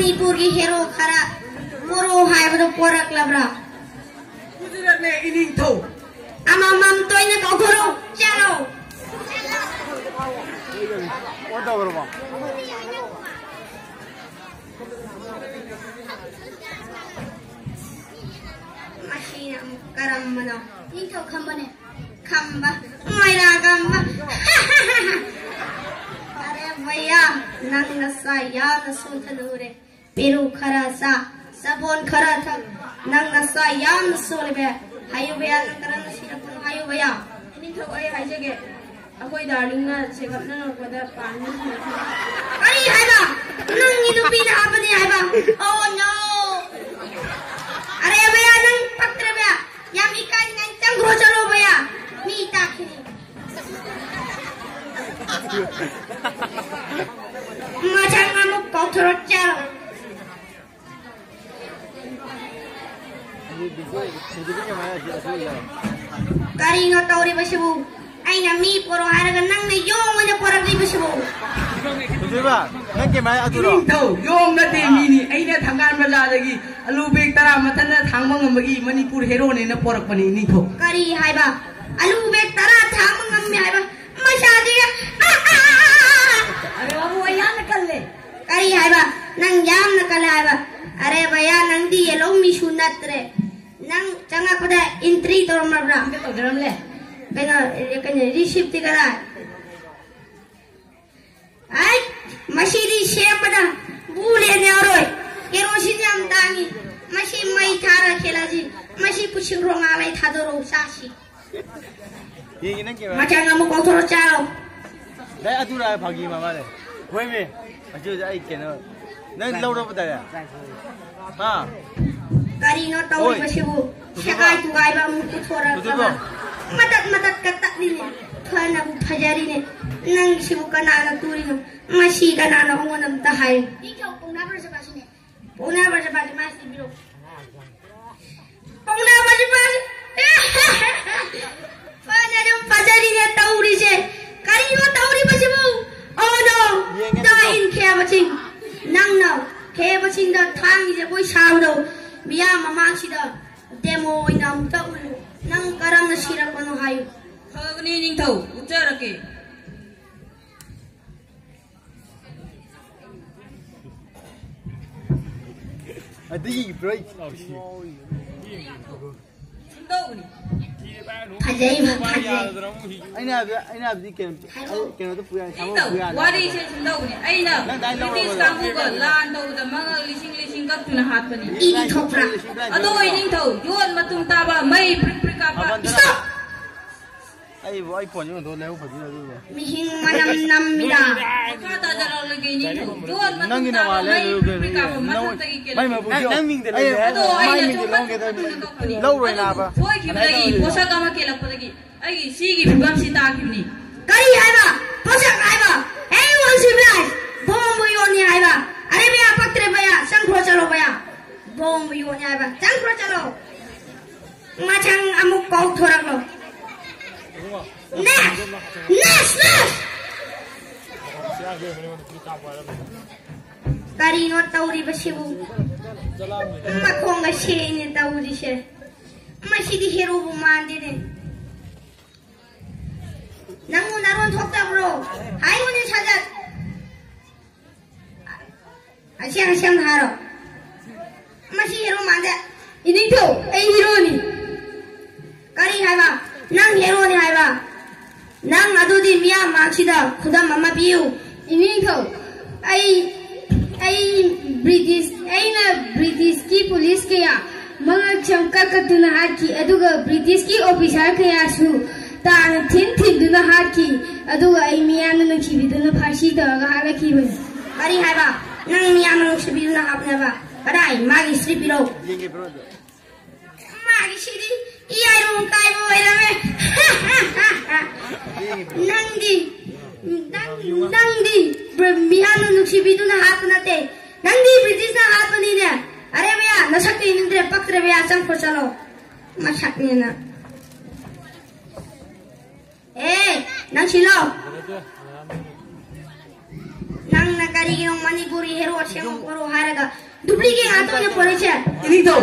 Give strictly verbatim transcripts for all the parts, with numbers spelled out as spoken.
ꯃꯅꯤꯄꯨꯔꯒꯤ ꯍꯦꯔꯣ ꯈꯔ ꯄꯣꯔꯛꯑꯣ ꯍꯥꯏꯕꯗꯣ ꯄꯣꯔꯛꯂꯕ꯭ꯔꯥ? ꯒꯨꯖꯔꯥꯠꯅꯦ ꯏꯅꯤꯡꯊꯧ꯫ ꯑꯃꯃꯝ ꯇꯣꯏꯅ ꯀꯧꯊꯣꯔꯛꯎ꯫ ꯆꯠꯂꯣ꯫ ꯃꯁꯤꯅ ꯑꯃꯨꯛ ꯀꯔꯝꯕꯅꯣ? ꯅꯤꯡꯊꯧ ꯈꯝꯕꯅꯦ꯫ ꯈꯝꯕ? ꯃꯣꯏꯔꯥ ꯈꯝꯕ? ꯑꯔꯦ ꯚꯩꯌꯥ, ꯅꯪ ꯅꯁꯥ ꯌꯥꯝꯅ ꯁꯣꯟꯊꯅ ꯎꯔꯦ꯫ ꯄꯦꯔꯨꯛ ꯈꯔ ꯆꯥ, ꯆꯕꯣꯟ ꯈꯔ ꯊꯛ, ꯅꯪ ꯅꯁꯥ ꯌꯥꯝꯅ ꯁꯣꯜꯂꯦ ꯚꯩꯌꯥ꯫ ꯍꯥꯏꯌꯨ ꯚꯩꯌꯥ, ꯅꯪ ꯀꯔꯝꯅ ꯁꯤꯔꯛꯄꯅꯣ? ꯍꯥꯏꯌꯨ ꯚꯩꯌꯥ꯫ ꯅꯤꯡꯊꯧ, ꯑꯩ ꯍꯥꯏꯖꯒꯦ, ꯑꯩꯈꯣꯏ ꯗꯥꯔꯂꯤꯡꯅ ꯆꯦꯒꯞ ꯅꯪꯉꯛꯄꯗ ꯄꯥꯟꯅꯤ꯫ ꯀꯔꯤ ꯍꯥꯏꯕ? ꯅꯪꯒꯤ ꯅꯨꯄꯤꯅ ꯍꯥꯞꯄꯅꯤ ꯍꯥꯏꯕ? Oh no! ꯑꯔꯦ ꯚꯩꯌꯥ, ꯅꯪ ꯄꯛꯇ꯭ꯔꯦ ꯚꯩꯌꯥ꯫ ꯌꯥꯝ ꯏꯀꯥꯏꯅꯤꯡꯉꯥꯏ, ꯆꯪꯈ꯭ꯔꯣ, ꯆꯠꯂꯣ ꯚꯩꯌꯥ꯫ ꯃꯤ ꯇꯥꯈꯤꯅꯤ꯫ ꯃꯊꯪ ꯑꯃꯨꯛ ꯀꯧꯊꯣꯔꯛꯆꯔꯣ꯫ ꯀꯔꯤꯅꯣ ꯇꯧꯔꯤꯕꯁꯤꯕꯨ? ꯑꯩꯅ ꯃꯤ ꯄꯣꯔꯛꯑꯣ ꯍꯥꯏꯔꯒ ꯅꯪꯅ ꯌꯣꯡ ꯑꯣꯏꯅ ꯄꯣꯔꯛꯂꯤꯕꯁꯤꯕꯨ? ꯍꯧꯖꯤꯛꯕ, ꯅꯪ ꯀꯩꯃꯥꯏ ꯑꯗꯨꯔꯣ? ꯅꯤꯡꯊꯧ, ꯌꯣꯡ ꯅꯠꯇꯦ, ꯃꯤꯅꯤ꯫ ꯑꯩꯅ ꯊꯪꯒꯥꯜ ꯕꯖꯥꯔꯗꯒꯤ ꯑꯂꯨ ꯕꯦꯒ ꯇꯔꯥ ꯃꯊꯟꯅ ꯊꯥꯡꯕ ꯉꯝꯕꯒꯤ ꯃꯅꯤꯄꯨꯔ ꯍꯦꯔꯣꯅꯦꯅ ꯄꯣꯔꯛꯄꯅꯤ, ꯅꯤꯡꯊꯧ꯫ ꯀꯔꯤ ꯍꯥꯏꯕ? ꯑꯂꯨ ꯕꯦꯒ ꯇꯔꯥ ꯊꯥꯡꯕ ꯉꯝꯃꯤ ꯍꯥꯏꯕ? ꯃꯁꯥꯗꯤ, ꯑ, ꯑ, ꯑ, ꯑ, ꯑ꯫ ꯑꯔꯦ ꯕꯥꯕꯨ, ꯑꯩ ꯌꯥꯝꯅ ꯀꯜꯂꯦ꯫ ꯀꯔꯤ ꯍꯥꯏꯕ? ꯅꯪ ꯌꯥꯝꯅ ꯀꯜꯂꯦ ꯍꯥꯏꯕ? ꯑꯔꯦ ꯚꯩꯌꯥ, ꯅꯪꯗꯤ ꯌꯦꯜꯍꯧ ꯃꯤꯁꯨ ꯅꯠꯇ꯭ꯔꯦ꯫ ꯅꯪ ꯆꯪꯉꯛꯄꯗ entry ꯇꯧꯔꯝꯃꯕ꯭ꯔꯥ? ꯑꯝꯇ ꯇꯧꯖꯔꯝꯂꯦ꯫ ꯀꯩꯅꯣ, ꯀꯩꯅꯣ, receipt ꯇꯤ ꯀꯗꯥꯏ? ꯑꯩ, ꯃꯁꯤꯗꯤ ꯁꯦꯝꯕꯗ ꯕꯨꯂꯦꯟ ꯌꯥꯎꯔꯣꯏ꯫ ꯀꯦꯔꯣꯁꯤꯟ ꯌꯥꯝ ꯇꯥꯡꯉꯤ꯫ ꯃꯁꯤ ꯃꯩ ꯊꯥꯔ ꯈꯦꯠꯂꯁꯤ꯫ ꯃꯁꯤ ꯄꯨꯁꯤꯡ ꯔꯣꯉꯥ ꯂꯩ ꯊꯥꯗꯣꯔꯛꯎ, ꯆꯥꯁꯤ꯫ ꯌꯦꯡꯒꯦ ꯅꯪ ꯀꯦꯃꯦꯔꯥ꯫ ꯃꯆꯥ ꯑꯃꯨꯛ ꯀꯧꯊꯣꯔꯛ ꯆꯥꯔꯣ꯫ ꯗꯥꯏ ꯑꯗꯨꯔꯥ ꯐꯥꯒꯤ ꯃꯥꯜꯂꯦ꯫ ꯍꯣꯏꯃꯦ꯫ ꯑꯗꯨꯗꯤ ꯑꯩ ꯀꯩꯅꯣ, ꯅꯪ ꯂꯧꯔꯕ ꯗꯥꯏ? ꯍꯥ? ꯀꯔꯤꯅꯣ ꯇꯧꯔꯤꯕꯁꯤꯕꯨ? ꯍꯣꯏ꯫ ꯁꯦꯒꯥꯏ ꯇꯨꯒꯥꯏꯕ ꯑꯃꯨꯛ ꯄꯨꯊꯣꯔꯛꯇꯅ꯫ ꯀꯩꯗꯧꯕ? ꯃꯇꯠ ꯃꯇꯠꯀ ꯇꯠꯂꯤꯅꯦ꯫ ꯐꯅꯕꯨ ꯐꯖꯔꯤꯅꯦ꯫ ꯅꯪꯁꯤꯕꯨ ꯀꯅꯥꯅ ꯇꯨꯔꯤꯅꯣ? ꯃꯁꯤ ꯀꯅꯥꯅꯣ ꯑꯩꯉꯣꯟꯗ ꯑꯝꯇ ꯍꯥꯏꯌꯨ꯫ ꯅꯤꯡꯊꯧ ꯄꯥꯎꯅꯥ ꯕ꯭ꯔꯖꯕꯥꯁꯤꯅꯦ꯫ ꯄꯥꯎꯅꯥ ꯕ꯭ꯔꯖꯕꯥꯁꯤ ꯃꯥ ꯁꯤꯕꯤꯔꯣ꯫ ꯄꯥꯎꯅꯥ ꯕ꯭ꯔꯖꯕꯥꯁꯤ꯫ ꯐꯅ ꯑꯗꯨꯝ ꯐꯖꯔꯤꯅꯦ ꯇꯧꯔꯤꯁꯦ꯫ ꯀꯔꯤꯅꯣ ꯇꯧꯔꯤꯕꯁꯤꯕꯨ? Oh no! ꯌꯦꯡꯉꯦ ꯇꯥ ꯑꯗꯨꯝ꯫ ꯏꯟ ꯈꯦꯕꯁꯤꯡ꯫ ꯅꯪꯅ ꯑꯦ, ꯃꯁꯤꯡꯗ ꯊꯥꯡꯒꯤꯁꯦ ꯑꯩꯈꯣꯏ ꯁꯥꯕꯗꯣ ꯃꯤꯌꯥꯝ ꯃꯃꯥꯡꯁꯤꯗ ꯗꯦꯃꯣ ꯑꯣꯏꯅ ꯑꯃꯨꯛꯇ ꯎꯠꯂꯨ꯫ ꯅꯪ ꯀꯔꯝꯅ ꯁꯤꯔꯛꯄꯅꯣ ꯍꯥꯏꯌꯨ꯫ ꯐꯒꯅꯤ ꯅꯤꯡꯊꯧ, ꯎꯠꯆꯔꯛꯀꯦ꯫ ꯑꯗꯨꯒꯤ ꯕ꯭ꯔꯦꯛ꯫ ꯁꯨꯝꯗꯧꯕꯅꯤ꯫ ꯐꯖꯩꯕ, ꯐꯖꯩ꯫ ꯑꯩꯅ ꯍꯥꯏꯕꯗꯤ, ꯑꯩꯅ ꯍꯥꯏꯕꯗꯤ ꯀꯩꯅꯣ, ꯑꯩ ꯀꯩꯅꯣꯗ ꯄꯨ ꯌꯥꯅꯤ, ꯁꯥꯃꯨ ꯄꯨ ꯌꯥꯅꯤ꯫ ꯋꯥꯔꯤꯁꯦ ꯁꯨꯝꯗꯧꯕꯅꯤ꯫ ꯑꯩꯅ ꯅꯪ ꯑꯗꯥꯏꯅ ꯕ꯭ꯔꯤꯇꯤꯁ ꯂꯧꯔꯕ? ꯀꯥꯡꯕꯨꯒ ꯂꯥꯟ ꯇꯧꯕꯗ ꯃꯉꯛ ꯂꯤꯁꯤꯡ ꯂꯤꯁꯤꯡ ꯀꯛꯇꯨꯅ ꯍꯥꯠꯄꯅꯤ꯫ ꯏꯗꯤ ꯊꯣꯛꯄ꯭ꯔꯥ? ꯑꯗꯣ ꯑꯩ ꯅꯤꯡꯊꯧ, ꯌꯣꯟ ꯃꯇꯨꯝ ꯇꯥꯕ, ꯃꯩ ꯄ꯭ꯔꯤꯛ ꯄ꯭ꯔꯤꯛ ꯀꯥꯞꯄ꯫ ꯃꯃꯟꯗꯨꯅ ꯏꯁꯇꯣꯞ! ꯑꯩꯕꯨ ꯑꯩ ꯐꯣꯟꯁꯦ ꯌꯣꯟꯊꯣꯛꯑ ꯂꯩꯍꯧ ꯐꯖꯅ ꯑꯗꯨꯒ꯫ ꯃꯤꯍꯤꯡ ꯃꯅꯝ ꯅꯝꯃꯤꯗ꯫ ꯃꯈꯥ ꯇꯥꯖꯔꯛꯂꯒꯦ ꯏꯅꯤꯡꯊꯧ꯫ ꯌꯣꯟ ꯃꯇꯨꯡ ꯅꯪꯒꯤꯅ ꯇꯥꯕ ꯃꯥꯜꯂꯦ ꯃꯩ ꯑꯗꯨꯒ ꯄ꯭ꯔꯤꯛ ꯄ꯭ꯔꯤꯛ ꯀꯥꯞꯄ ꯅꯪ ꯃꯊꯛꯇꯒꯤ ꯀꯦꯜꯂꯛꯄ꯫ ꯃꯩ ꯃꯄꯨ ꯅꯪ, ꯄꯤꯌꯣ꯫ ꯅꯪ ꯃꯤꯡꯗ ꯑꯩ ꯂꯩꯔꯦ꯫ ꯑꯗꯣ ꯑꯩꯅ ꯃꯥꯏ ꯃꯤꯡꯗ ꯆꯣꯞꯄ ꯂꯧꯔꯒꯦ ꯆꯣꯞꯄ ꯇꯧꯕꯅꯤ꯫ ꯃꯇꯨꯡꯗ ꯀꯛꯄꯅꯤ꯫ ꯂꯧꯔꯣꯏ ꯑꯗꯨꯕꯨ ꯅꯥꯕ꯫ ꯁꯣꯏꯈꯤꯕꯗꯒꯤ ꯀꯗꯥꯏꯗ ꯂꯧꯔꯤꯕ? ꯄꯣꯠꯁꯛ ꯑꯃ ꯀꯦꯜꯂꯛꯄꯗꯒꯤ ꯑꯩꯒꯤ ꯁꯤꯒꯤ ꯐꯤꯕꯝꯁꯤ ꯇꯥꯈꯤꯕꯅꯤ꯫ ꯀꯔꯤ ꯍꯥꯏꯕ? ꯄꯣꯠꯁꯛ ꯍꯥꯏꯕ? ꯑꯦ, ꯌꯣꯟꯁꯤꯕ꯭ꯔꯥ? ꯕꯣꯝꯕꯨ ꯌꯣꯟꯅꯤ ꯍꯥꯏꯕ? ꯑꯔꯦ ꯃꯌꯥ ꯄꯛꯇ꯭ꯔꯦ ꯃꯌꯥ, ꯆꯪꯈ꯭ꯔꯣ ꯆꯠꯂꯣ ꯃꯌꯥ꯫ ꯕꯣꯝꯕꯨ ꯌꯣꯟꯅꯤ ꯍꯥꯏꯕ? ꯆꯪꯈ꯭ꯔꯣ ꯆꯠꯂꯣ꯫ ꯃꯊꯪ ꯑꯃꯨꯛ ꯀꯧꯊꯣꯔꯛꯂꯣ꯫ Next! Next! Next! ꯀꯔꯤꯅꯣ ꯇꯧꯔꯤꯕꯁꯤꯕꯨ? ꯃꯈꯣꯡꯒ ꯁꯦꯡꯅ ꯇꯧꯔꯤꯁꯦ꯫ ꯃꯁꯤꯗꯤ ꯍꯦꯔꯣꯕꯨ ꯃꯥꯟꯗꯦꯅꯦ꯫ ꯅꯪꯕꯨ ꯅꯔꯣꯟ ꯊꯣꯛꯇꯕ꯭ꯔꯣ? ꯍꯥꯏꯌꯨꯅꯦ ꯁꯥꯖꯠ꯫ ꯑꯁꯦꯡ ꯑꯁꯦꯡꯅ ꯍꯥꯏꯔꯣ꯫ ꯃꯁꯤ ꯍꯦꯔꯣ ꯃꯥꯟꯗꯦ꯫ ꯏꯅꯤꯡꯊꯧ, ꯑꯩ ꯍꯦꯔꯣꯅꯤ꯫ ꯀꯔꯤ ꯍꯥꯏꯕ? ꯅꯪ ꯍꯦꯔꯣꯅꯤ ꯍꯥꯏꯕ? ꯅꯪ ꯑꯗꯨꯗꯤ ꯃꯤꯌꯥꯝ ꯃꯥꯡꯁꯤꯗ ꯈꯨꯗꯝ ꯑꯃ ꯄꯤꯌꯨ꯫ ꯏꯅꯤꯡꯊꯧ, ꯑꯩ, ꯑꯩ ꯕ꯭ꯔꯤꯇꯤꯁ, ꯑꯩꯅ ꯕ꯭ꯔꯤꯇꯤꯁꯀꯤ ꯄꯨꯂꯤꯁ ꯀꯌꯥ ꯃꯉꯛ ꯁꯝ ꯀꯛꯀꯛꯇꯨꯅ ꯍꯥꯠꯈꯤ, ꯑꯗꯨꯒ ꯕ꯭ꯔꯤꯇꯤꯁꯀꯤ ꯑꯣꯐꯤꯁꯥꯔ ꯀꯌꯥꯁꯨ ꯇꯥꯅ ꯊꯤꯟ ꯊꯤꯟꯗꯨꯅ ꯍꯥꯠꯈꯤ, ꯑꯗꯨꯒ ꯑꯩ ꯃꯤꯌꯥꯝꯅ ꯅꯨꯡꯁꯤꯕꯤꯗꯨꯅ ꯐꯥꯁꯤ ꯇꯧꯔꯒ ꯍꯥꯠꯂꯛꯈꯤꯕꯅꯤ꯫ ꯀꯔꯤ ꯍꯥꯏꯕ? ꯅꯪ ꯃꯤꯌꯥꯝꯅ ꯅꯨꯡꯁꯤꯕꯤꯗꯨꯅ ꯍꯥꯠꯄꯅꯦꯕ? ꯀꯗꯥꯏ? ꯃꯥꯒꯤ ꯍꯤꯁꯇ꯭ꯔꯤ ꯄꯤꯔꯛꯎ꯫ ꯃꯥꯒꯤ ꯁꯤꯗꯤ ꯏꯌꯥꯏꯔꯣꯡ ꯀꯥꯏꯕ ꯑꯣꯏꯔꯝꯃꯦ꯫ ꯅꯪꯗꯤ, ꯅꯪ, ꯅꯪꯗꯤ ꯕ꯭ꯔ-, ꯃꯤꯌꯥꯝꯅ ꯅꯨꯡꯁꯤꯕꯤꯗꯨꯅ ꯍꯥꯠꯄ ꯅꯠꯇꯦ, ꯅꯪꯗꯤ ꯕ꯭ꯔꯤꯇꯤꯁꯅ ꯍꯥꯠꯄꯅꯤꯅꯦ꯫ ꯑꯔꯦ ꯃꯌꯥ, ꯅꯁꯛꯇꯨ ꯌꯦꯡꯅꯤꯡꯗ꯭ꯔꯦ, ꯄꯛꯇ꯭ꯔꯦ ꯃꯌꯥ, ꯆꯪꯈ꯭ꯔꯣ ꯆꯠꯂꯣ꯫ ꯃꯁꯛꯅꯦꯅ꯫ ꯑꯦ, ꯅꯪ ꯁꯤꯂꯣ꯫ ꯅꯪꯅ ꯀꯔꯤꯒꯤꯅꯣ ꯃꯅꯤꯄꯨꯔꯤ ꯍꯦꯔꯣ ꯑꯁꯦꯡꯕ ꯄꯣꯔꯣ ꯍꯥꯏꯔꯒ ꯗꯨꯄ꯭ꯂꯤꯀꯦꯠ ꯉꯥꯛꯇ ꯑꯣꯏꯅ ꯄꯣꯔꯛꯏꯁꯦ꯫ ꯏꯅꯤꯡꯊꯧ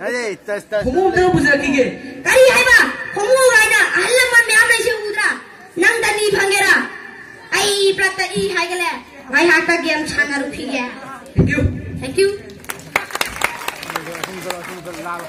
ꯑꯩ ꯇꯁ ꯇꯁ ꯈꯣꯡꯎꯞ ꯑꯝꯇ ꯄꯨꯖꯔꯛꯈꯤꯒꯦ꯫ ꯀꯔꯤ ꯍꯥꯏꯕ? ꯈꯣꯡꯎꯞ ꯍꯥꯏꯅ ꯑꯍꯜ ꯂꯃꯟ ꯃꯌꯥꯝ ꯂꯩꯁꯦ ꯎꯗ꯭ꯔꯥ? ꯅꯪꯗ ꯅꯤ ꯐꯪꯒꯦꯔꯥ? ꯑꯩ ꯄ꯭ꯔꯠꯇ E ꯍꯥꯏꯒꯂꯦ꯫ ꯉꯥꯏꯍꯥꯛꯇ game ꯁꯥꯟꯅꯔꯨꯈꯤꯒꯦ꯫ Thank you. Thank you. ꯁꯨꯝ ꯆꯠꯂꯣ ꯁꯨꯝ ꯆꯠꯂꯣ ꯂꯥꯜꯂꯣ꯫